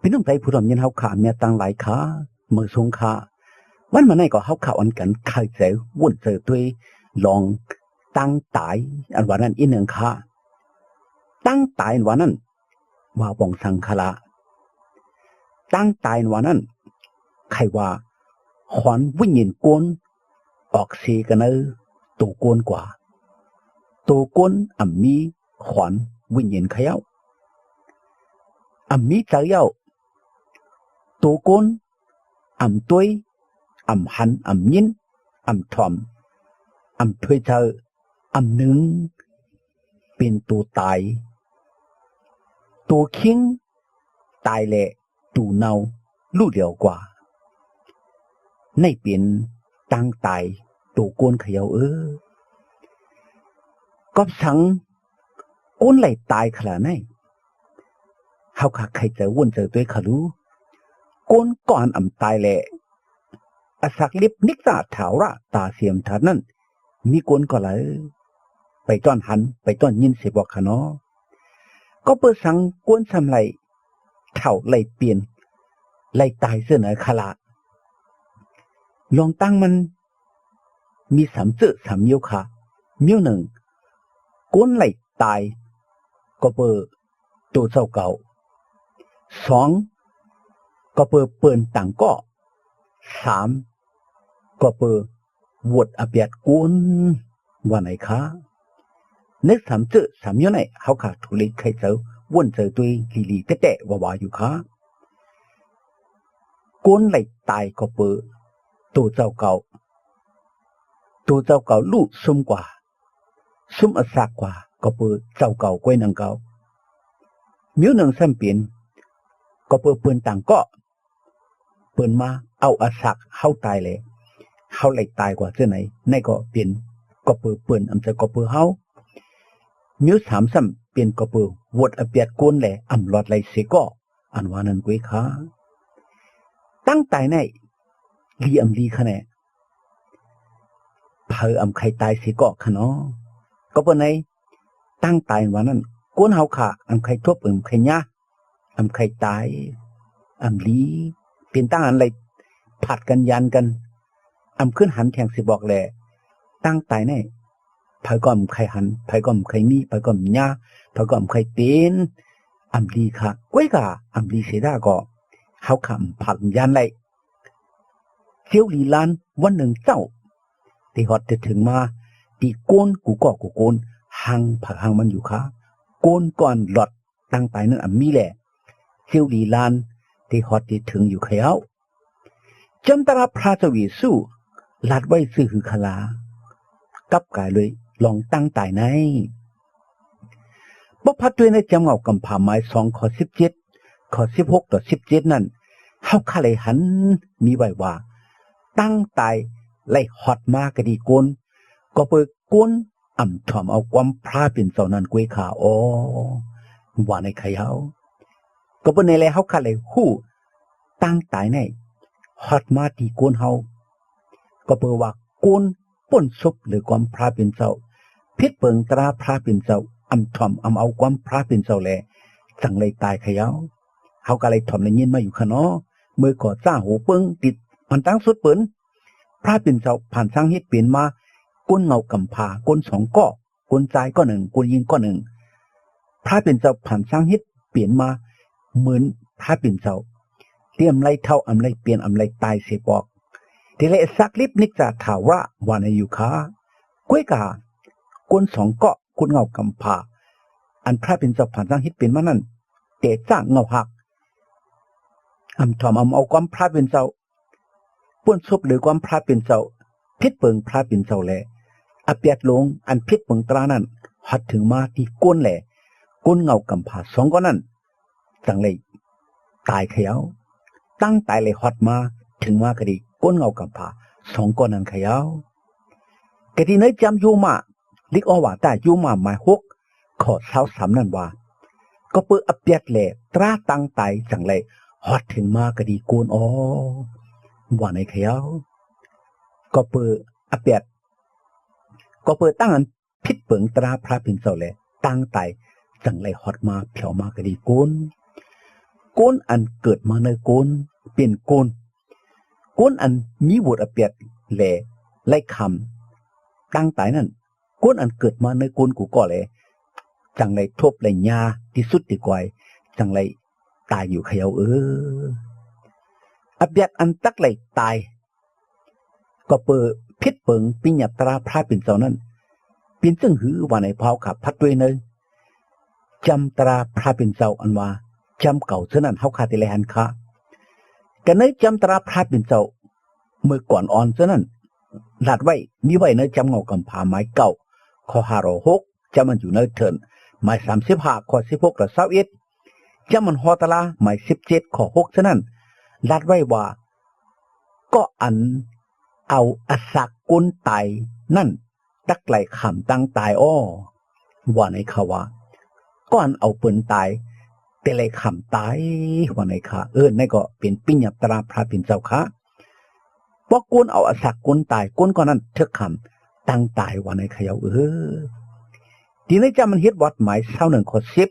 ພີ່ນ້ອງໄທຜູ້ຮ່ວມຍິນເຮົາຂ້າ ແມ່ນຕ່າງຫຼາຍຂ້າ ເມືອງສົງຂ້າ ວັນມາໃນກໍເຮົາຂ້າອ່ອນກັນໄຂໃຈວົນໃຈຕົວເອງ ລອງຕາງຕາຍ ອັນວ່ານັ້ນອີກໜຶ່ງຂ້າ. ຕາງຕາຍອັນວ່ານັ້ນ ວ່າວ່ອງສັງຂາລະ ຕາງຕາຍອັນວ່ານັ້ນ ໃຄວ່າ ຂວັນວິນຍານຄົນ ອອກເສກະເນີໂຕຄົນກວ່າ ໂຕຄົນອຳມີຂວັນວິນຍານຂະເຈົ້າ ອຳມີໃຈເຈົ້າ ໂຕຄົນອຳຕົວ ອຳຫັນ ອຳຍິນ ອຳຖ່ອມ ອຳຖ້ວຍເຈີ ອຳໜຶ່ງ ເປັນໂຕຕາຍ ໂຕຄິງຕາຍແລະ ຕູເນົ່າ ລູກດຽວກວ່າ ໃນເປັນຕາງຕາຍໂຕຄົນຂະເຈົ້າເອີຍ. ກອບສັງຄົນໄຫຼຕາຍຂະລະໃນ ເຮົາຂ້າໄຂໃຈວົນໃຈຕົວເອງຂ້າລູ ຄົນກ່ອນອຳຕາຍແລະ ອາສັກລິບນິກຕາຖາວະຕາເສມທັດນັ້ນ ມີຄົນກໍລະໄປຕ້ອນຫັນ ໄປຕ້ອນຍິນເສບອກຂະເນາະ. ກໍເປີດສັງຄົນສ່ຳໄຫຼເຖົ້າໄຫຼປ່ຽນໄຫຼຕາຍເສີນເອີຍຂະລະ. ລອງຕັ້ງມັນມີສາມເຈີສາມມ້ຽວຂະ. ມ້ຽວໜຶ່ງ ຄົນໄຫຼຕາຍກໍເປີໂຕເຈົ້າເກົ່າ. ສອງ ກໍເປີເປີນຕ່າງເກາະ. ສາມ ກໍເປີ ວົດອາແປດກຸນ ວ່າໃນຄະ. ໃນສາມເຈີສາມມ້ຽວໃນ ເຮົາຂ້າທຸເລດໄຂເຈີ ວົນເຈີຕົວເອງລີໆແຕະໆວ່າໆຢູ່ຄະ. ຄົນໄຫຼຕາຍກໍເປີ ໂຕເຈົ້າເກົ່າ ໂຕເຈົ້າເກົ່າລູກຊຸມກວ່າ ຊຸມອາສັກກວ່າ ກໍເປີເຈົ້າເກົ່າກ້ອຍໜັງເກົ່າ. ມ້ຽວໜຶ່ງຊ້ຳເປັນ ກໍເປີເປີນຕ່າງເກາະ ເປີນມາເອົາອາສັກເຮົາຕາຍແລະ ເຮົາໄຫຼຕາຍກວ່າເທື່ອໃນ ໃນກໍເປັນກໍເປີເປີນອຳເຈີກໍເປີເຮົາ. ມ້ຽວສາມຊ້ຳເປັນກໍເປີວົດອາແປດກຸນແລະ ອຳລອດໄຫຼເສເກາະ ອັນວ່ານັ້ນກ້ວຍຄະ. ຕັ້ງຕາຍໃນ ລີອຳລີຄະແນ່ ເຜີອຳໄຄຕາຍເສເກາະຄະເນາະ. ກໍເປີໃນ ຕັ້ງຕາຍວ່ານັ້ນ ຄົນເຮົາຄະ ອຳໄຄທົບ ອຳໄຄຍາ ອຳໄຄຕາຍ ອຳລີ ເປັນຕັ້ງອັນໄລ ຜັດກັນຢານກັນ ອຳຄືນຫັນແທງຊິບອກແລ ຕັ້ງຕາຍໃນ ໃຜກໍອຳໄຄຫັນ ໃຜກໍອຳໄຄມີ ໃຜກໍອຳຍາ ໃຜກໍອຳໄຄເປັນ ອຳລີຄະ. ກ້ວຍກະອຳລີເສດາກໍ ເຮົາຄະອຳຜັດຢານໄລ ເຊວລີລ້ານ ວັນໜຶ່ງເຈົ້າ ທີ່ຮອດຈະເຖິງມາ ທີ່ໂກນ ກູກໍກູໂກນ ຫາງໃຜຫາງມັນຢູ່ຄະ. ໂກນກ່ອນລອດ ຕັ້ງຕາຍນັ້ນອຳມີແລ ເຊວລີລ້ານ ທີ່ຮອດຈະເຖິງຢູ່ຄະເຈົ້າ. ຈຳຕະລາພະເຈົ້າເຢຊູ ລາດໄວ້ຊື່ຫືຄະລາ ກັບກາຍເລີຍລອງຕັ້ງຕາຍໃນ ບໍ່ພັດດ້ວຍໃນຈຳເງົາກຳພາໝາຍສອງ ຂໍ້ສິບເຈັດ ຂໍ້ສິບຫົກຕໍ່ສິບເຈັດນັ້ນ ເຮົາຄະໄລຫັນມີໄວ້ວ່າ ຕັ້ງຕາຍໄລຮອດມາກະດີໂກນ ກໍເປີໂກນອຳຖ່ອມເອົາຄວາມພຣາເປັນເຈົ້ານັ້ນກ້ວຍຄະ ອໍ ວ່າໃນຂະເຈົ້າ. ກໍເປີໃນແລເຮົາຄະໄລຮູ້ ຕັ້ງຕາຍໃນຮອດມາທີ່ໂກນເຮົາ ກໍເປີວ່າໂກນ ປົ້ນສົບເຫຼືອຄວາມພຣາເປັນເຈົ້າ ຜິດເຜິງຕາພຣາເປັນເຈົ້າ ອຳຖ່ອມອຳເອົາຄວາມພຣາເປັນເຈົ້າແລ ຈັ່ງໄດ້ຕາຍຂະເຈົ້າ. ເຮົາກະໄດ້ຖ່ອມໄດ້ຍິນມາຢູ່ຄະເນາະ ເມື່ອກໍຈ້າໂຫເປິງຕິດອັນຕັ້ງສຸດເປີນ ພຣາເປັນເຈົ້າຜ່ານສ້າງເຮັດເປັນມາ ຄົນເຫງົາກຳພາ ຄົນສອງເກາະ ຄົນຊາຍເກາະໜຶ່ງ ຄົນຍິງເກາະໜຶ່ງ ພຣາເປັນເຈົ້າຜ່ານສ້າງເຮັດເປັນມາ ໝື່ນພຣາເປັນເຈົ້າ ທີ່ອຳໄລເຖົ້າ ອຳໄລປ່ຽນ ອຳໄລຕາຍເສຍປອກ ທີ່ໄລສັກລິບນິດຈາຖາວະ ວ່າໃນຢູ່ຄະ. ກ້ວຍກາ ຄົນສອງເກາະ ຄົນເຫງົາກຳພາ ອັນພຣາເປັນເຈົ້າຜ່ານສ້າງເຮັດເປັນມານັ້ນ ແຕ່ຈາກເຫງົາຮັກ ອຳຖ່ອມອຳເອົາຄວາມພຣາເປັນເຈົ້າ ປົ້ນສົບເຫຼືອຄວາມພຣາເປັນເຈົ້າ ຜິດເຜິງພຣາເປັນເຈົ້າແລ ອາແປດຫຼົງອັນຜິດເຜິງຕານັ້ນ ຮອດເຖິງມາທີ່ໂກນແລ ຄົນເຫງົາກຳພາສອງເກາະນັ້ນ ຈັ່ງໄດ້ຕາຍຂະເຈົ້າ. ຕັ້ງຕາຍແລຮອດມາ ເຖິງມາກະດີ ຄົນເຫງົາກຳພາສອງເກາະນັ້ນຂະເຈົ້າ. ກະດີໃນຈຳໂຍມາ ລິກອໍວາຕາໂຍມາໝາຍຫົກ ຂໍ້ຊາວສາມນັ້ນວ່າ ກໍເປີອາແປດແລຕາຕັ້ງຕາຍຈັ່ງໄລຮອດເຖິງມາກະດີໂກນ ອໍ ວ່າໃນຂະເຈົ້າ. ກໍເປີອາແປດ ກໍເປີຕັ້ງອັນຜິດເປິງຕາພຣາເປັນເຈົ້າແລ ຕັ້ງຕາຍຈັ່ງໄລຮອດມາແຜວມາກະດີໂກນ. ກົນອັນເກີດມາໃນກົນ ເປັນກົນ ກົນອັນມີວອດອາປຽດ ແລະ ໄລ່ຂ້າມຕາງຕາຍນັ້ນ ກົນອັນເກີດມາໃນກົນກູກໍແລ ຈັ່ງໄດ້ທົບໄດ້ຫຍ້າ ທີ່ສຸດທີ່ກວາຍ ຈັ່ງໄດ້ຕາຍຢູ່ຂະເຍົາເອີ. ອາປຽດອັນຕັກໄດ້ຕາຍ ກໍເປີດຜິດເປີງປິຍາຕາພຣະເປັນເຈົ້ານັ້ນ ເປັນຈັ່ງຫື ວ່າໃນພາວຂະພັດດ້ວຍເນີ ຈຳຕາພຣະເປັນເຈົ້າ ອັນວ່າຈຳເກົ່າເທື່ອນັ້ນ ເຮົາຄາທີ່ໄດ້ຫັນຄະ ກະໃນຈຳຕາພຣະເປັນເຈົ້າ ເມື່ອກ່ອນອ່ອນເທື່ອນັ້ນ ລັດໄວ້ ມີໄວ້ໃນຈຳເງົາກຳພາໝາຍເກົ້າ ຂໍ້ຫ້າຮ້ອຍຫົກ ຈຳມັນຢູ່ໃນເທີນ ໝາຍສາມສິບຫ້າ ຂໍ້ສິບຫົກ ແລະ ຊາວເອັດ ຈຳມັນຮໍຕະລາ ໝາຍສິບເຈັດ ຂໍ້ຫົກເທື່ອນັ້ນ ລັດໄວ້ວ່າ ກໍອັນເອົາອາສັກກົນຕາຍນັ້ນ ຕັກໄລ່ຂ້າມຕາງຕາຍອໍ ວ່າໃນຄະວ່າ ກໍອັນເອົາເປີນຕາຍ ແຕ່ໄລ່ຂ້າມຕາຍ ວ່າໃນຄະ ເອີ ນັ້ນກໍເປັນປິຍາຕາພຣະເປັນເຈົ້າຄະ ເພາະກົນເອົາອາສັກກົນຕາຍ ກົນກໍນັ້ນເຖິກຂ້າມຕາງຕາຍ ວ່າໃນຂະເຍົາເອີ. ທີ່ໃນຈຳມັນເຮັດວັດໝາຍຊາວໜຶ່ງ ຂໍ້ສິບ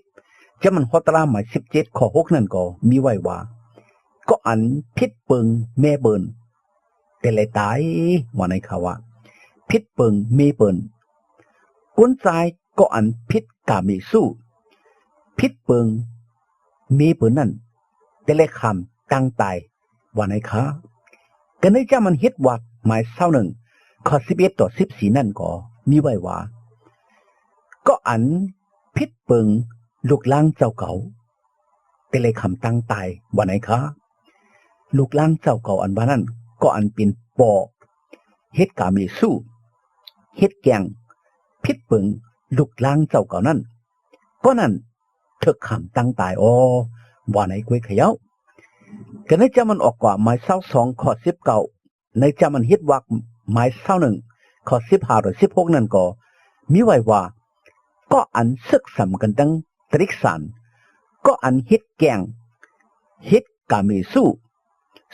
ຈຳມັນຮໍຕະລາ ໝາຍສິບເຈັດ ຂໍ້ຫົກນັ້ນກໍມີໄວ້ວ່າ ກໍອັນຜິດເປີງແມ່ເປີນ ແຕ່ໄລ່ຕາຍ ວ່າໃນຄະວ່າ ຜິດເປີງເມເປີນ ກົນຊາຍກໍອັນຜິດກາເມຊູ ຜິດເປີງເມເປີນນັ້ນ ແຕ່ໄລ່ຂ້າມຕາງຕາຍ ວ່າໃນຄະ ກະໃນຈຳມັນເຮັດວັດໝາຍຊາວໜຶ່ງ ຂໍ້ສິບເອັດ ຕໍ່ ສິບສີ່ນັ້ນກໍມີໄວ້ວ່າ ກໍອັນຜິດເປີງລູກລາງເຈົ້າເກົ່າ ແຕ່ໄລ່ຂ້າມຕາງຕາຍ ວ່າໃນຄະ ລູກລາງເຈົ້າເກົ່າອັນວ່ານັ້ນ ກໍອັນເປັນປໍ້ ເຮັດກາເມຊູ ເຮັດແກ້ງ ຜິດເປີງລູກລາງເຈົ້າເກົ່ານັ້ນ ກໍນັ້ນເຖິກຂ້າມຕາງຕາຍອໍ ວ່າໃນກວຍຂະເຍົາ. ກະໃນຈຳມັນອອກກວ່າໝາຍຊາວສອງ ຂໍ້ສິບເກົ້າ ໃນຈຳມັນເຮັດວັດໝາຍຊາວໜຶ່ງ ຂໍ້ສິບຫ້າ ແລະ ສິບຫົກນັ້ນກໍມີໄວ້ວ່າ ກໍອັນເສິກສຳກັນດັ່ງຕຣິກສານ ກໍອັນເຮັດແກ້ງ ເຮັດກາເມຊູ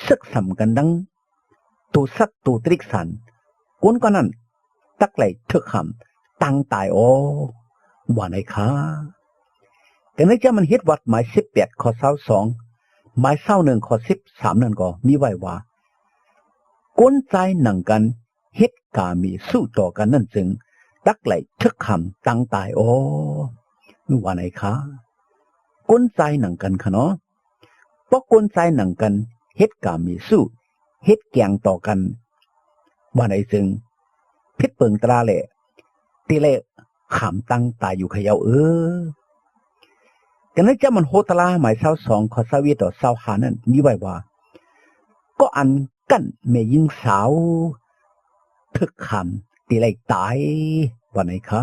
ເສິກສຳກັນດັ່ງໂຕສັດໂຕຕຣິກສານ ຄົນກໍນັ້ນຕັກໄລ່ເຖິກຂ້າມຕາງຕາຍອໍ ວ່າໃນຄະ. ກະໃນຈຳມັນເຮັດວັດໝາຍສິບແປດ ຂໍ້ຊາວສອງ ໝາຍຊາວໜຶ່ງ ຂໍ້ສິບສາມນັ້ນກໍມີໄວ້ວ່າ ຄົນຊາຍໜັງກັນ ເຮັດກາເມຊູຕໍ່ກັນນັ້ນຈຶ່ງ ຕັກໄລ່ເຖິກຂ້າມຕາງຕາຍອໍ ວ່າໃນຄະ. ຄົນຊາຍໜັງກັນຄະເນາະ ເພາະຄົນຊາຍໜັງກັນ ເຮັດກາເມຊູ ເຮັດແກ້ງຕໍ່ກັນ ວ່າໃນຈຶ່ງ ຜິດເປີງຕາລາແຫຼະ ຕິແລະ ຂ້າມຕາງຕາຍຢູ່ຂະເຍົາເອີ. ກະໃນຈຳມັນໂຮຕະລາ ໝາຍຊາວສອງ ຂໍ້ຊາວເອັດ ຕໍ່ ຊາວຫ້ານັ້ນມີໄວ້ວ່າ ກໍອັນກັ້ນແມ່ຍິງສາວ ເຖິກຂ້າມຕິໄລ່ຕາຍ ວ່າໃນຄະ.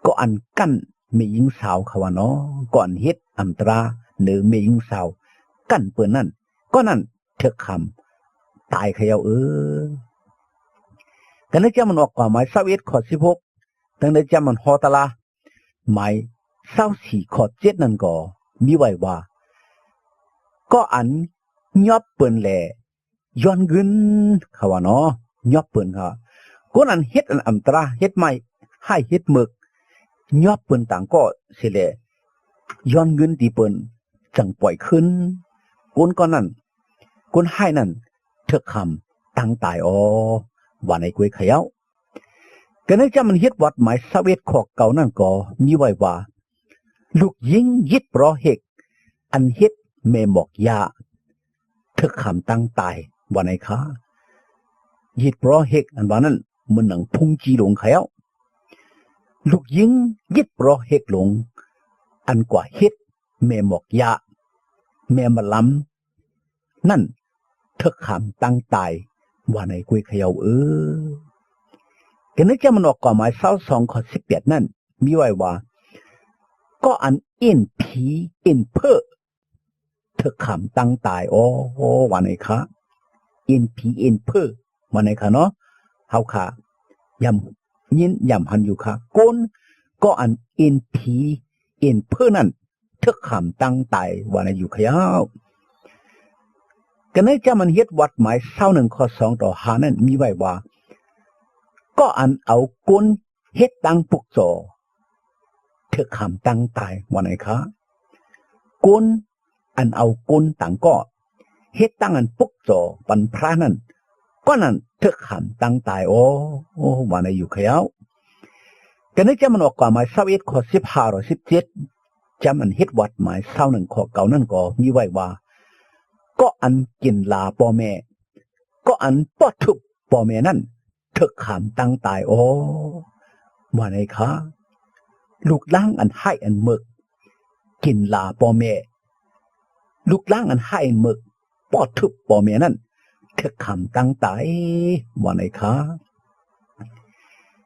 ກໍອັນກັ້ນແມ່ຍິງສາວ ເຂົາວ່າເນາະ ກໍອັນເຮັດອຳຕະລາເໜີແມ່ຍິງສາວ ກັ້ນເປີນນັ້ນ ກໍນັ້ນເຖິກຂ້າມຕາຍຂະເຍົາເອີ. ກະໃນຈຳມັນອອກກວ່າໝາຍຊາວເອັດ ຂໍ້ສິບຫົກ ທັງໃນຈຳມັນຮອຕະລາ ໝາຍຊາວສີ່ ຂໍ້ເຈັດນັ້ນກໍມີໄວ້ວ່າ ກໍອັນຍອບເປີນແລ ຍ້ອນເງິນ ເຂົາວ່າເນາະ ຍອບເປີນເຂົາ ຄົນອັນເຮັດອັນອຳຕະລາ ເຮັດໄມ້ຮ້າຍເຮັດເມິກ ຍອບເປີນຕ່າງກໍເສຍແລ ຍ້ອນເງິນທີ່ເປີນຈັ່ງປ່ອຍຄືນ ຄົນກໍນັ້ນ ຄົນຮ້າຍນັ້ນ ເຖິກຂ້າມຕາງຕາຍອໍ ວ່າໃນກວຍຂະເຍົາ. ກະໃນຈຳມັນເຮັດວັດໝາຍຊາວເອັດ ຂໍ້ເກົ້ານັ້ນກໍມີໄວ້ວ່າ ລູກຍິງຢິດປລໍເຮັກ ອັນເຮັດແມ່ໝອກຢາ ເຖິກຂ້າມຕາງຕາຍ ວ່າໃນຄະ. ຢິດປລໍເຮັກ ອັນວ່ານັ້ນ ເໝືອນໜັງພຸງຈີ່ຫຼົງຂະເຍົາ. ລູກຍິງຢິດປລໍເຮັກຫຼົງ ອັນກວ່າເຮັດແມ່ໝອກຢາ ແມ່ໝໍລຳ ນັ້ນເຖິກຂ້າມຕາງຕາຍ ວ່າໃນກວຍຂະເຍົາເອີ. ກະໃນຈຳມັນອອກກວາມໝາຍຊາວສອງ ຂໍ້ສິບແປດນັ້ນ ມີໄວ້ວ່າ ກໍອັນເອັນຜີເອັນເພີ້ ເຖິກຂ້າມຕາງຕາຍ ອໍ ວ່າໃນຄະ. ເອັນຜີເອັນເພີ້ ວ່າໃນຄະເນາະ ເຮົາຄະ ຢ້ຳຍິນຢ້ຳຫັນຢູ່ຄະ ຄົນກໍອັນເອັນຜີເອັນເພີ້ນັ້ນ ເຖິກຂ້າມຕາງຕາຍ ວ່າໃນຢູ່ຂະເຍົາ. ກະໃນຈຳມັນເຮັດວັດໝາຍຊາວໜຶ່ງ ຂໍ້ສອງຕໍ່ຫ້ານັ້ນມີໄວ້ວ່າ ກໍອັນເອົາຄົນເຮັດຕາງປຸກຈໍ ເຖິກຂ້າມຕາງຕາຍ ວ່າໃນຄະ. ຄົນ ອັນເອົາກຸນຕ່າງກໍເຮັດຕັ້ງອັນປຸກຈໍປັນພຣະນັ້ນ ກໍນັ້ນເຖິກຂາມຕັ້ງຕາຍ ໂອ ວ່າໃນຢູ່ຂະເຈົ້າ. ກັນໃນຈຳມັນອອກກວ່າໝາຍຊາວເອັດ ຂໍ້ສິບຫ້າ ຫຼື ສິບເຈັດ ຈຳອັນເຮັດວັດໝາຍຊາວໜຶ່ງ ຂໍ້ເກົ້ານັ້ນກໍມີໄວ້ວ່າ ກໍອັນກິນລາພໍ່ແມ່ ກໍອັນປ້ອທຸບພໍ່ແມ່ນັ້ນ ເຖິກຂາມຕັ້ງຕາຍ ໂອ ວ່າໃນຄະ. ລູກລ້າງອັນຮ້າຍອັນເມີກ ກິນລາພໍ່ແມ່ ລູກລ້າງອັນຮ້າຍອັນເມີກ ປ້ອທຸບພໍ່ແມ່ນັ້ນ ເຖິກຂາມຕັ້ງຕາຍ ວ່າໃນຄະ.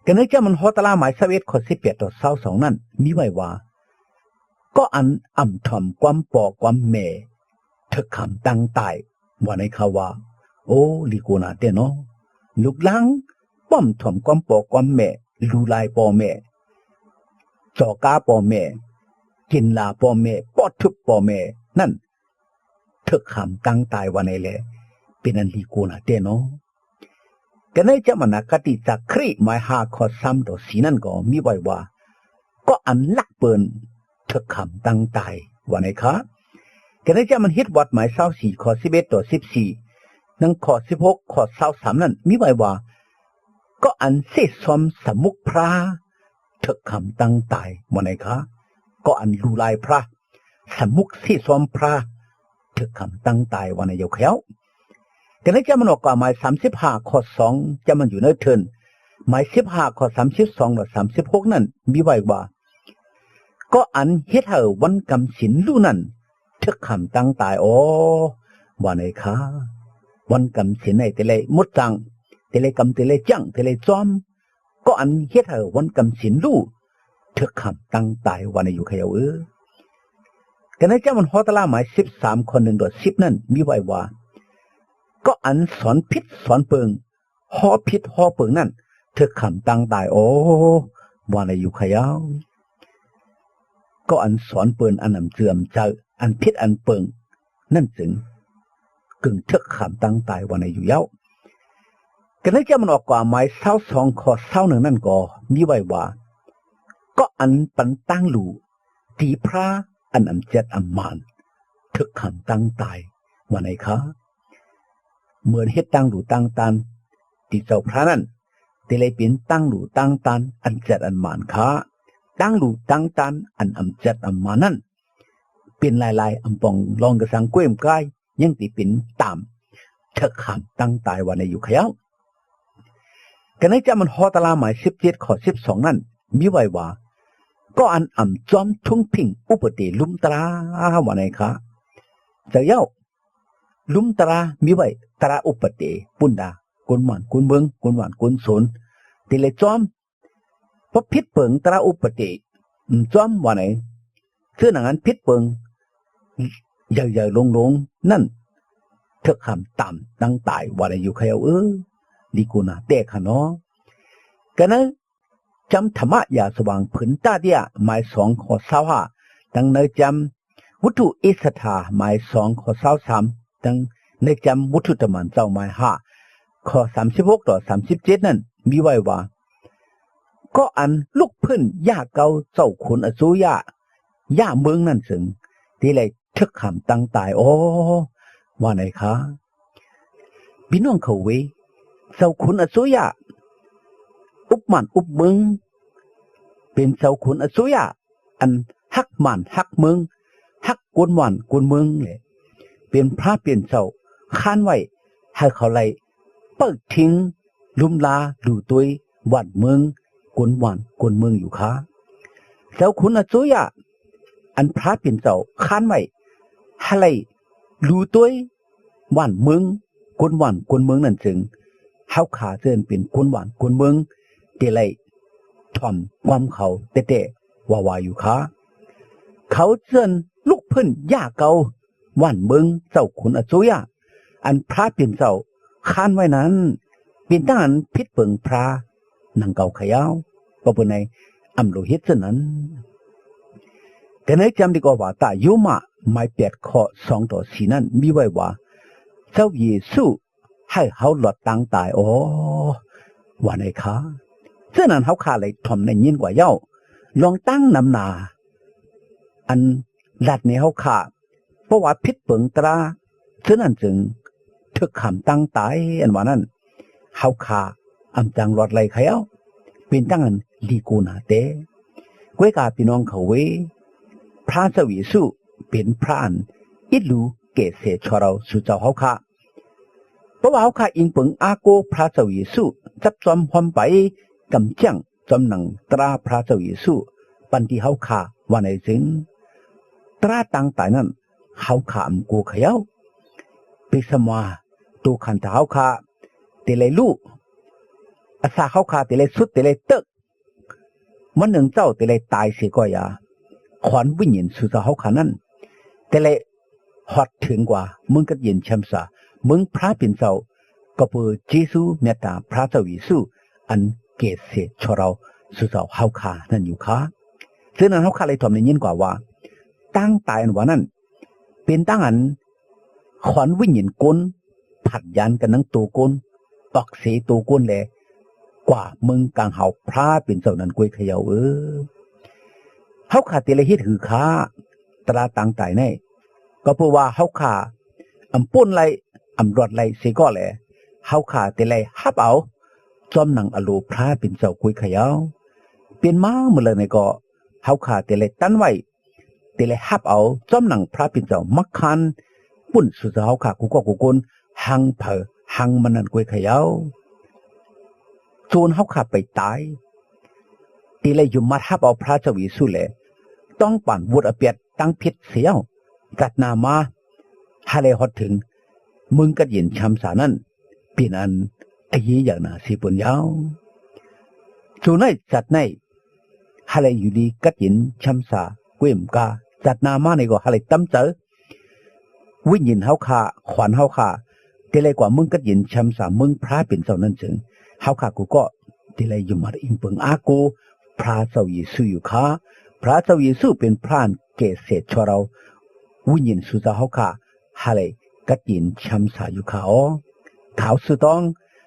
ກັນໃນຈຳມັນຮອດຕາລາໝາຍຊາວເອັດ ຂໍ້ສິບແປດ ຕໍ່ ຊາວສອງນັ້ນ ມີໄວ້ວ່າ ກໍອັນອຳຖ່ອມຄວາມພໍ່ຄວາມແມ່ ເຖິກຂາມຕັ້ງຕາຍ ວ່າໃນຄະວ່າ ໂອ ລີໂກນາແຕ່ເນາະ ລູກລ້າງປ້ອມຖ່ອມຄວາມພໍ່ຄວາມແມ່ ລູລາຍພໍ່ແມ່ ຈໍກາພໍ່ແມ່ ກິນລາພໍ່ແມ່ ປ້ອທຸບພໍ່ແມ່ນັ້ນ ເຖິກຂາມຕັ້ງຕາຍ ວ່າໃນແລ ເປັນອັນລີໂກນາແຕ່ເນາະ. ກັນໃນຈຳມັນນາຄະຕິຈັກຄຣີ ໝາຍຫ້າ ຂໍ້ສາມ ຕໍ່ ສີ່ນັ້ນກໍມີໄວ້ວ່າ ກໍອັນລັກເປີ້ນ ເຖິກຂາມຕັ້ງຕາຍ ວ່າໃນຄະ. ກັນໃນຈຳມັນເຮັດວັດໝາຍຊາວສີ່ ຂໍ້ສິບເອັດ ຕໍ່ ສິບສີ່ ນຳຂໍ້ສິບຫົກ ຂໍ້ຊາວສາມນັ້ນ ມີໄວ້ວ່າ ກໍອັນເສຊອມສະໝຸກພຣະ ເຖິກຂາມຕັ້ງຕາຍ ວ່າໃນຄະ. ກໍອັນລູລາຍພຣະ ສະໝຸກເສຊອມພຣະ ເຖິກຂາມຕັ້ງຕາຍ ວ່າໃນຢູ່ຂະເຈົ້າ. ກັນໃນຈຳມັນອອກກວ່າໝາຍສາມສິບຫ້າ ຂໍ້ສອງ ຈຳມັນຢູ່ໃນເທີນ ໝາຍສິບຫ້າ ຂໍ້ສາມສິບສອງ ແລະ ສາມສິບຫົກນັ້ນ ມີໄວ້ວ່າ ກໍອັນເຮັດໃຫ້ວັນກຳສິນລູ້ນັ້ນ ເຖິກຂາມຕັ້ງຕາຍ ໂອ ວ່າໃນຄະ. ວັນກຳສິນໃນແຕ່ລະໝົດຈັງ ແຕ່ລະກຳ ແຕ່ລະຈັງ ແຕ່ລະຈອມ ກໍອັນເຮັດໃຫ້ວັນກຳສິນລູ້ ເຖິກຂາມຕັ້ງຕາຍ ວ່າໃນຢູ່ຂະເຈົ້າເອີ. ກັນໃນຈຳມັນຮອດຕາລາໝາຍສິບສາມ ຂໍ້ໜຶ່ງ ຕໍ່ ສິບນັ້ນ ມີໄວ້ວ່າ ກໍອັນສອນຜິດສອນເປິງ ຫໍຜິດຫໍເປິງນັ້ນ ເຖິກຂາມຕັ້ງຕາຍ ໂອ ວ່າໃນຢູ່ຂະເຈົ້າ. ກໍອັນສອນເປິງອັນອຳເຈື່ອມໃຈ ອັນຜິດອັນເປິງນັ້ນຈຶ່ງ ກຶ່ງເຖິກຂາມຕັ້ງຕາຍ ວ່າໃນຢູ່ເຈົ້າ. ກັນໃນຈຳມັນອອກກວ່າໝາຍຊາວສອງ ຂໍ້ຊາວໜຶ່ງນັ້ນກໍມີໄວ້ວ່າ ກໍອັນປັນຕ່າງລູ ຕີພຣະອັນອຳຈັດອຳໝານ ເຖິກຂາມຕັ້ງຕາຍ ວ່າໃນຄະ. ເໝືອນເຮັດຕ່າງລູຕ່າງຕ່ານ ຕີເຈົ້າພຣະນັ້ນ ແຕ່ລະເປັນຕ່າງລູຕ່າງຕ່ານ ອັນຈັດອັນໝານຄະ. ຕ່າງລູຕ່າງຕ່ານ ອັນອຳຈັດອຳໝານນັ້ນ ເປັນຫຼາຍໆ ອຳປອງລອງກະສັງກ້ວຍມະກາຍ ຍັງຕິເປັນຕາມ ເຖິກຂາມຕັ້ງຕາຍ ວ່າໃນຢູ່ຂະເຈົ້າ. ກັນໃນຈຳມັນຮອດຕາລາໝາຍສິບເຈັດ ຂໍ້ສິບສອງນັ້ນ ມີໄວ້ວ່າ ກໍອັນອຳຈອມທຸງພິງອຸປະເຕລຸມຕະລາ ວ່າໃນຄະ. ຈະເຈົ້າ ລຸມຕະລາມີໄວ້ຕະລາອຸປະເຕ ປຸນດາ ກົນບ້ານກົນເມືອງ ກົນບ້ານກົນໂສນ ແຕ່ລະຈອມ ບໍ່ຜິດເປິງຕະລາອຸປະເຕ ອາ ຈອມວ່າໃນ ຄືໜັງອັນຜິດເປິງ ໃຫຍ່ໆ ຫຼວງໆ ນັ້ນ ເຖິກຂາມຕັ້ງຕາຍ ວ່າໃນຢູ່ຂະເຈົ້າເອີ ລີໂກນາແຕ່ຂະເນາະ. ກະໃນຈຳທຳມະຢາສະຫວ່າງຜືນຕາເດຍ ໝາຍສອງ ຂໍ້ຊາວຫ້າ ທັງໃນຈຳ ວັດຖຸອິດສະຖາ ໝາຍສອງ ຂໍ້ຊາວສາມ ທັງໃນຈຳວັດຖຸຕະໝານເຈົ້າ ໝາຍຫ້າ ຂໍ້ສາມສິບຫົກ ຕໍ່ ສາມສິບເຈັດນັ້ນ ມີໄວ້ວ່າ ກໍອັນລຸກພື້ນຢາເກົ່າເຈົ້າຂຸນອະໂສຍະ ຢາເມືອງນັ້ນເຊິ່ງ ທີ່ໄດ້ເຖິກຂາມຕັ້ງຕາຍ ໂອ ວ່າໃນຄະ. ພີ່ນ້ອງເຂົາເວີຍ ເຈົ້າຂຸນອະໂສຍະ ອຸບບ້ານອຸບເມືອງ ເປັນເຈົ້າຂຸນອະໂສຍະ ອັນຮັກບ້ານຮັກເມືອງ ຮັກກົນບ້ານກົນເມືອງ ແລະ ເປັນພຣະເປັນເຈົ້າ ຄານໄວ້ໃຫ້ເຂົາໄລ່ເປີດຖິ້ມ ລຸມລາດູໂຕຍບ້ານເມືອງ ກົນບ້ານກົນເມືອງຢູ່ຄະ. ເຈົ້າຂຸນອະໂສຍະ ອັນພຣະເປັນເຈົ້າຄານໄວ້ໃຫ້ໄລ່ດູໂຕຍ ບ້ານເມືອງ ກົນບ້ານກົນເມືອງນັ້ນເຊິ່ງ ເຮົາຂ້າເອີ້ນເປັນກົນບ້ານກົນເມືອງ ແຕ່ໄລ່ຖ່ອມຄວາມເຂົາແຕ່ໆ ວ່າໆ ຢູ່ຄະ. ເຂົາເອີ້ນລຸກພື້ນຢາເກົ່າບ້ານເມືອງ ເຈົ້າຂຸນອະໂສຍະ ອັນພຣະເປັນເຈົ້າຄານໄວ້ນັ້ນ ເປັນຕາອັນຜິດເປິງພຣະ ໜັງເກົ່າຂະເຈົ້າ ກໍເປັນໃນອຳໂລເຮັດເຊັ່ນນັ້ນ. ແຕ່ໃນຈຳດີກວ່າ ວາຕະໂຍມະ ໝາຍແປດ ຂໍ້ສອງ ຕໍ່ ສີ່ນັ້ນ ມີໄວ້ວ່າ ເຈົ້າເຢຊູໃຫ້ເຮົາລອດຕາງຕາຍ ໂອ ວ່າໃນຄະ. ເຊັ່ນນັ້ນ ເຮົາຂ້າໄດ້ຖ່ອມໄດ້ຍິນກວ່າເຈົ້າ ລອງຕັ້ງນຳໜ້າ ອັນລັດໃນເຮົາຂ້າ ເພາະວ່າຜິດເຜິງຕາລາງ ເຊິ່ງນັ້ນຈຶ່ງຖືກຂ້າມຕາງຕາຍ ອັນວ່ານັ້ນ ເຮົາຂ້າອຳຈັ່ງລອດໄຫຼໄຂເອົາ ເປັນຕາງອັນລີໂກນາແຕ່. ກ້ວຍກາພີ່ນ້ອງເຂົາເວຍ ພຣະເຈົ້າເຢຊູເປັນພຣະອັນອິດຮູ້ແກ່ເສດຊົ່ວລາວສູ່ເຈົ້າເຮົາຂ້າ. ເພາະວ່າເຮົາຂ້າອີງເຜິງອາໂກພຣະເຈົ້າເຢຊູ ຈັບຈອມຮ່ວມໄປກຳແຈ້ງ ຈອມໜັງຕາລາງພຣະເຈົ້າເຢຊູ ປັນທີ່ເຮົາຂ້າວ່າໃນເຊິ່ງ ຕາລາງຕາງຕາຍນັ້ນ ເຮົາຂ້າອຳໂກໄຂເອົາ. ເປັນສຳວ່າໂຕຂັນທາເຮົາຂ້າ ແຕ່ລະລູກ ອາສາເຮົາຂ້າ ແຕ່ລະຊຸດ ແຕ່ລະຕຶກ ວັນໜຶ່ງເຈົ້າ ແຕ່ລະຕາຍເສຍກໍຢ່າ ຂວັນວິນຍານສູ່ເຈົ້າເຮົາຂ້ານັ້ນ ແຕ່ລະ ຮອດເຖິງກວ່າເມືອງກັດເຢັນແຊ່ມສາ ເມືອງພຣະເປັນເຈົ້າ ກໍເປີເຈຊູເມດຕາພຣະເຈົ້າເຢຊູ ອັນແກ່ເສດຊົ່ວລາວສູ່ເຈົ້າເຮົາຂ້ານັ້ນຢູ່ຄ່າ. ເຊິ່ງນັ້ນເຮົາຂ້າໄດ້ທອມໄດ້ຍິນກວ່າວ່າ ຕາງຕາຍອັນວ່ານັ້ນ ເປັນຕາງອັນ ຂວັນວິນຍານຄົນ ຜັດຢານກັນນຳໂຕຄົນ ອອກເສໂຕຄົນແລ ກວ່າເມືອງກາງເຮົາພຣະເປັນເຈົ້ານັ້ນ ກ້ວຍຂະເຍົາເອີ. ເຮົາຂ້າແຕ່ລະເຮັດຫືຂ້າ ຕາລາງຕາງຕາຍໃນ ກໍເພາະວ່າເຮົາຂ້າອຳປົ້ນໄຫຼ ອຳລອດໄຫຼເສຍກໍແລ ເຮົາຂ້າແຕ່ລະຮັບເອົາ ຈອມໜັງອາໂລພຣະເປັນເຈົ້າ ກ້ວຍຂະເຍົາ. ເປັນມາເມື່ອໃດໃນກໍ ເຮົາຂ້າແຕ່ລະຕັນໄວ້ ແຕ່ລະຮັບເອົາ ຈອມໜັງພຣະເປັນເຈົ້າ ມາຄານປຸ້ນສູ່ເຈົ້າເຮົາຂ້າ ກູ່ກໍກູ່ຄົນ ຫັງໃຜຫັງມັນນັ້ນ ກ້ວຍຂະເຍົາ. ຈົນເຮົາຂ້າໄປຕາຍ ແຕ່ລະຢາມາຮັບເອົາພຣະເຈົ້າເຢຊູແລ ຕ້ອງປານວດອະປຽດ ຕັ້ງເພັດເສຍ ຈັດໜ້າມາ ຫາແລຮອດເຖິງເມືອງກັດເຢັນແຊ່ມສານັ້ນ ເປັນອັນອາຍຸຍາວນານເສຍເປີນຍາວ. ໂຕໃນຈັດໃນ ຫາແລຢູ່ດີກັດເຢັນແຊ່ມສາ ເກວມກາ ຈັດໜ້າມາໃນກໍຫາແລຕຳເຈີ ວິນຍານເຮົາຂ້າ ຂວັນເຮົາຂ້າ ແຕ່ລະກວ່າເມືອງກັດເຢັນແຊ່ມສາ ເມືອງພຣະເປັນເຈົ້ານັ້ນເຊິ່ງ ເຮົາຂ້າກູ່ກໍ ແຕ່ລະຢູ່ມາອີງເປິງອາໂກ ພຣະເຈົ້າເຢຊູຢູ່ຄ່າ. ພຣະເຈົ້າເຢຊູເປັນພຣະອັນແກ່ເສດຊົ່ວລາວ ວິນຍານສູ່ເຈົ້າເຮົາຂ້າ ຫາແລກັດເຢັນແຊ່ມສາຢູ່ຄ່າເອີ. ທ້າວສຸດຕອງ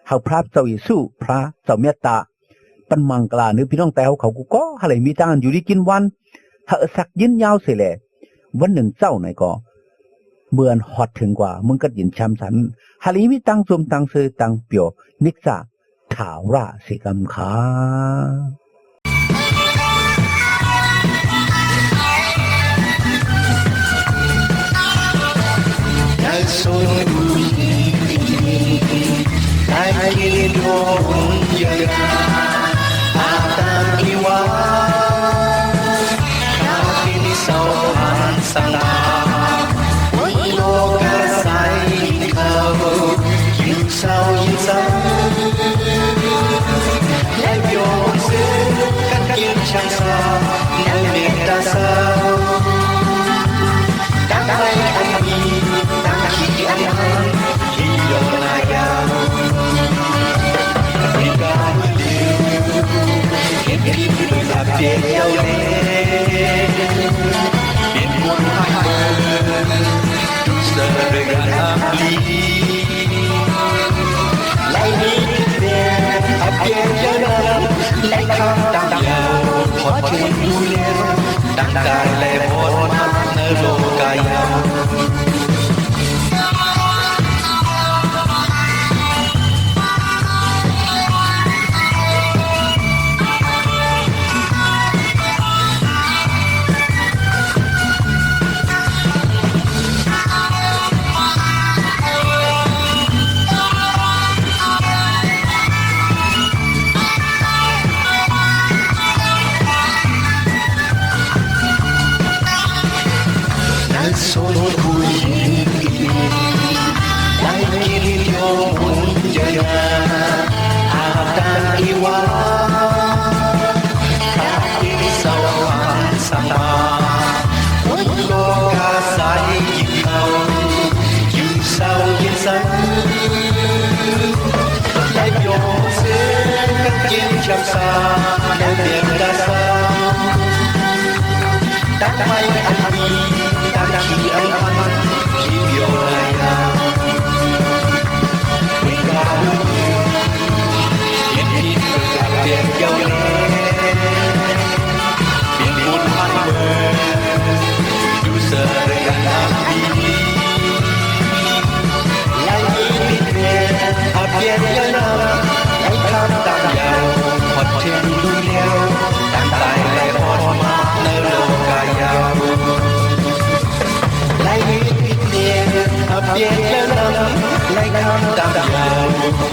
ເຮົາພຣະເຈົ້າເຢຊູ ພຣະເຈົ້າເມດຕາ ປັນມັງກະລາເນີພີ່ນ້ອງໄຕເຮົາເຂົາກູ່ກໍ ຫາແລມີຕາງຢູ່ດີກິນຫວານ ຫາສັກຍືນຍາວເສຍແລ ວັນໜຶ່ງເຈົ້າໃນກໍ ເມື່ອຮອດເຖິງກວ່າເມືອງກັດເຢັນແຊ່ມສາ ຫາແລມີຕາງຊົມຕາງເຊີຕາງປ່ຽວ ນິກສາ ຖາວລະເສກຳຄ່າ.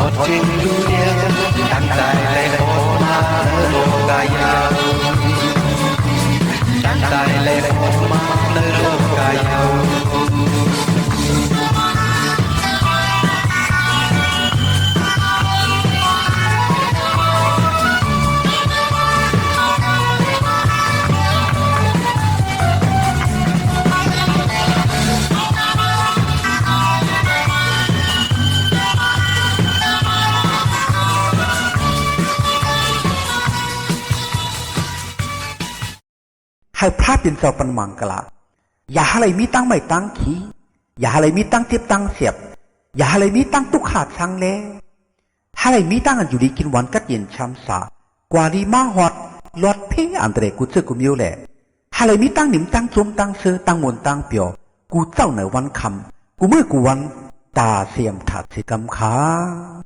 ອດເຈັງຢູ່ແລ້ວ ຕັ້ງຕາຍແລະອອກມາເລີໂລກກາຍາວ ຕັ້ງຕາຍແລະອອກມາເລີໂລກກາຍາວ. ໃຫ້ພະເປັນເຈົ້າປັນມັງກະລະ. ຢ່າໃຫ້ໄດ້ມີຕັ້ງໄມ້ຕັ້ງຄີ ຢ່າໃຫ້ໄດ້ມີຕັ້ງເຈັບຕັ້ງເສບ ຢ່າໃຫ້ໄດ້ມີຕັ້ງທຸກຂາດຊັງແລ ໃຫ້ໄດ້ມີຕັ້ງອັນຢູ່ດີກິນຫວານກັດເຢັນຊ່ຳຊາ ກວ່າດີມາຮອດລອດເພອັນຕະເລກູເຈີກູມິວແລ ໃຫ້ໄດ້ມີຕັ້ງໜິມຕັ້ງຊົມຕັ້ງເຊີຕັ້ງມ່ວນຕັ້ງປຽວ ກູເຈົ້າໃນວັນຄ່ຳ ກູມື້ກູວັນ ຕາສຽມຖາດເສກຳຄາ.